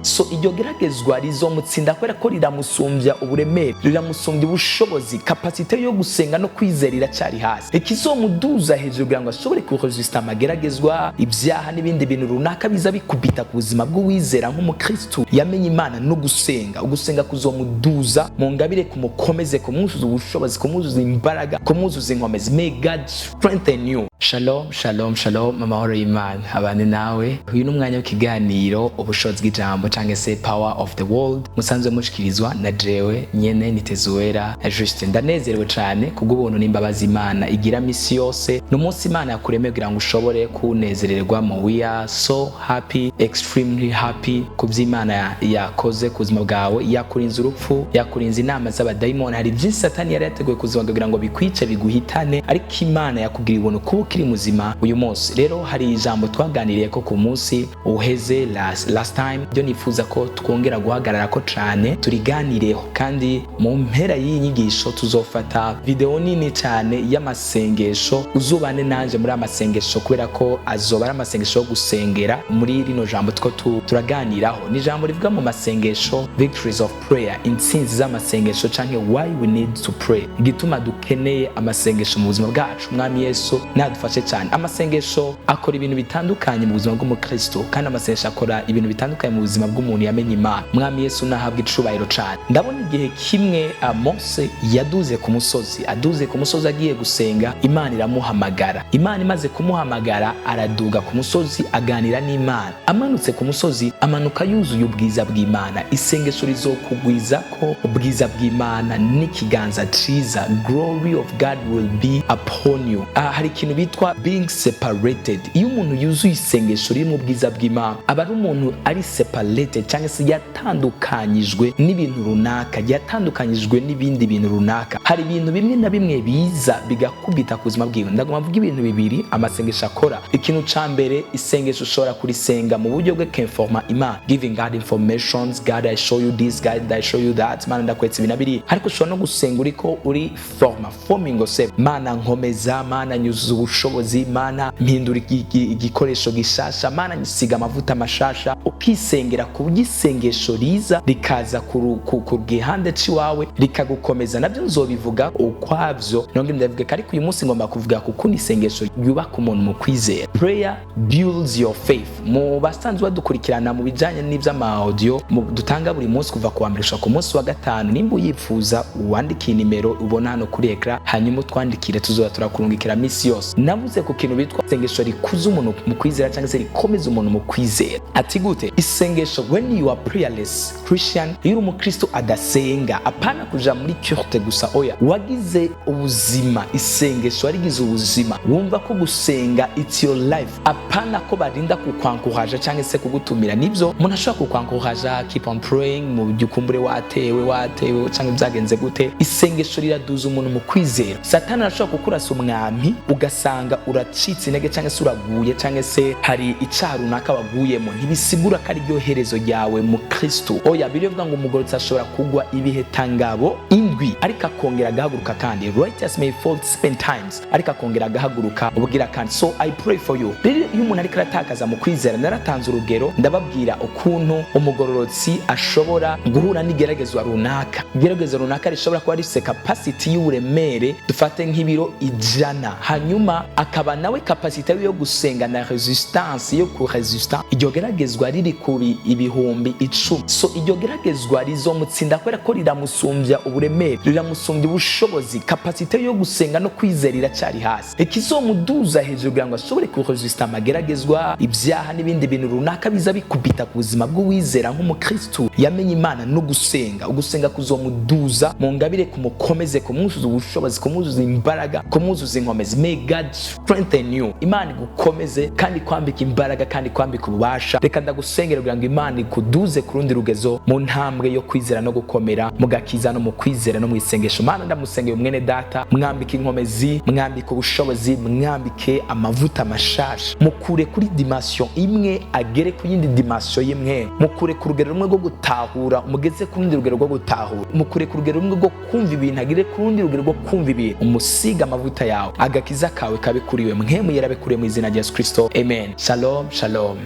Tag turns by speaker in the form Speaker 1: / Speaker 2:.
Speaker 1: So iryo geragezwa rizomutsinda kubera ko riramusumbya uburemere, riramusumbya ubushobozi. Capacité yo gusenga no kwizera iracyari hasi. Ikizomuduza hejuru kugira ngo ashobore kuresista amageragezwa, ibyaha n'ibindi bintu runaka biza bikubita ku buzima bw'uwizera nk'umukristu yamenye Imana no gusenga, ugusenga kuzomuduza mu ngabire, kumukomeze, kumwuzuza ubushobozi, kumwuzuza imbaraga, kumwuzuza inkomezi. May God strengthen you.
Speaker 2: Shalom, shalom, shalom! Amahoro y'Imana abane nawe. Uyu ni umwanya w'ikiganiro Ubushobozi bw'Ijambo cyangwa se Power of the World, musanzwe mushikirizwa na jewe nyene Nitezuwera Justin. Ndanezerewe cyane kubw'ubuntu n'imbabazi Imana igira misi yose. Ni umunsi Imana yakuremeye kugira ngo ushobore kunezererwamo. We are so happy, extremely happy ku by'Imana yakoze ku buzima bwawe. Yakurinze urupfu, yakurinze inama z'abadayimoni. Hari byinshi Satani yari yateguye ku buzima bwawe kugira ngo bikwice, biguhitane, ariko Imana yakubwira ubuntu kuba ukiri muzima uyu munsi. Rero hari ijambo twaganiriye ko ku munsi uheze, last time, byo nifuza ko twongera guhagarara ko cyane, turiganireho. Kandi mu mpera y'iyi nyigisho tuzofata video nini cyane y'amasengesho. Uzubane nanje muri amasengesho, kubera ko azoba ari amasengesho yo gusengera muri rino jambo two turaganiraho. Ni ijambo rivuga mu masengesho, victories of prayer, intsinzi z'amasengesho, canke why we need to pray, igituma dukeneye amasengesho mu buzima bwacu. Mwami Yesu nadufashe cyane. Amasengesho akora ibintu bitandukanye mu buzima bw'umukristo, kandi amasengesho akora ibintu bitandukanye mu buzima bw'umuntu yamenye Imana. Mwami Yesu nahabwa icubahiro cyane. Ndabona igihe kimwe Mose yaduze ku musozi, aduze ku musozi agiye gusenga, Imana iramuhamagara. Imana imaze kumuhamagara, araduga ku musozi, aganira n'Imana. Amanutse ku musozi, amanuka yuzuye ubwiza bw'Imana. Isengesho rizokugwiza ko ubwiza bw'Imana n'ikiganza ciza. Glory of God will be upon you. Hari ikintu bitwa being separated. Iyo umuntu yuzuye isengesho riri mu bwiza bw'Imana, aba ari umuntu ari separated cyangwa se yatandukanyijwe n'ibintu runaka, yatandukanyijwe n'ibindi bintu runaka. Hari ibintu bimwe na bimwe biza bigakubita ku buzima bwiwe. Ndagomba mvuga ibintu bibiri amasengesho akora. Ikintu ca mbere, isengesho ushobora kurisenga mu buryo bwo kwinforma Imana, giving God informations: "God, I show you this. God, I show you that. Mana, ndakwetse ibi na biriya." Ariko ushobora no gusenga uriko uri forma, forming yourself: "Mana, nkomeza. Mana, nyuzuza ubushobozi. Mana, mpindura igikoresho gishasha. Mana, nyisiga amavuta mashasha." Ukisengera ku buryo isengesho riza rikaza ku gihande c'iwawe, rikagukomeza. Nabyo nzobivuga ukwabyo, nongere ndabivuga, ariko uyu munsi ngomba kuvuga ku kundi isengesho yubaka umuntu mu kwizera. Prayer builds your faith. Mu basanzwe badukurikirana mu bijanye n'ivy'ama audio dutanga buri munsi kuva ku wa mbere gushika ku munsi wa gatanu, nimba uyifuza, wandike nimero ubona hano kuri écran, hanyuma utwandikire, tuzoba turakurungikira misi yose. Navuze ku kintu bitwa isengesho rikuza umuntu mu kwizera cyangwa se rikomeza umuntu mu kwizera. Ati gute? Isengesho, when you are prayerless Christian, iyo uri umukristo adasenga, apana kuja muri culte gusa, oya, wagize ubuzima, isengesho warigize ubuzima, wumva ko gusenga it's your life, apana ko barinda kukwankuhaja cyangwa se kugutumira. Nibyo, umuntu ashobora kukwankuhaja, "Keep on praying," mu byukumbure watewe cyangwa byagenze gute. Isengesho riraduza umuntu mu kwizera. Satani arashobora kukurasa umwami, ugasanga uracitse intege cyangwa se uraguye, cyangwa se hari icyaha runaka waguyemo. Ntibisigura ko ari ryo herezo ryawe mu Kristo, oya. Birivuga ngo umugororotsi ashobora kugwa ibihetangabo indwi, ariko akongera agahaguruka. Kandi righteous may fall seven times, ariko akongera agahaguruka ubwira kandi. So I pray for you. Rero iyo umuntu ariko aratakaza mu kwizera, naratanze urugero, ndababwira ukuntu umugororotsi ashobora guhura n'igeragezwa runaka. Igeragezwa runaka rishobora kuba rifise capacity y'uburemere, dufate nk'ibiro 100, hanyuma akaba nawe capacité yo gusenga na resistance yo kuresista iryo geragezwa riri kuri 10,000. So iryo geragezwa rizomutsinda kubera ko riramusumbya uburemere, riramusumbya ubushobozi. Capacité yo gusenga no kwizera iracyari hasi. Ikizomuduza hejuru kugira ngo ashobore kuresista amageragezwa, ibyaha n'ibindi bintu runaka biza bikubita ku buzima bw'uwizera nk'umukristu yamenye Imana no gusenga, ugusenga kuzomuduza mu ngabire, kumukomeze, kumwuzuza ubushobozi, kumwuzuza imbaraga, kumwuzuza inkomezi. May God strengthen you. Imana igukomeze kandi kwambika imbaraga kandi kwambika ububasha. Reka ndagusengera kugira ngo Imana ikuduze ku rundi rugezo mu ntambwe yo kwizera no gukomera mu gakiza no mu kwizera no mu isengesho. Mana, ndamusengeye mwene data, mwambike inkomezi, mwambike ubushobozi, mwambike amavuta mashasha. Mukure kuri dimension imwe agere ku yindi dimension y'imwe. Mukure ku rugero rumwe rwo gutahura umugeze ku rundi rugero rwo gutahura. Mukure ku rugero rumwe rwo kumva ibintu agere ku rundi rugero rwo kumva ibintu. Umusiga amavuta yawe, agakiza kawe kabe kuriwe, Mpwemu Yera abe kuriwe, mu izina rya Yesu Kristo, amen. Shalom, shalom.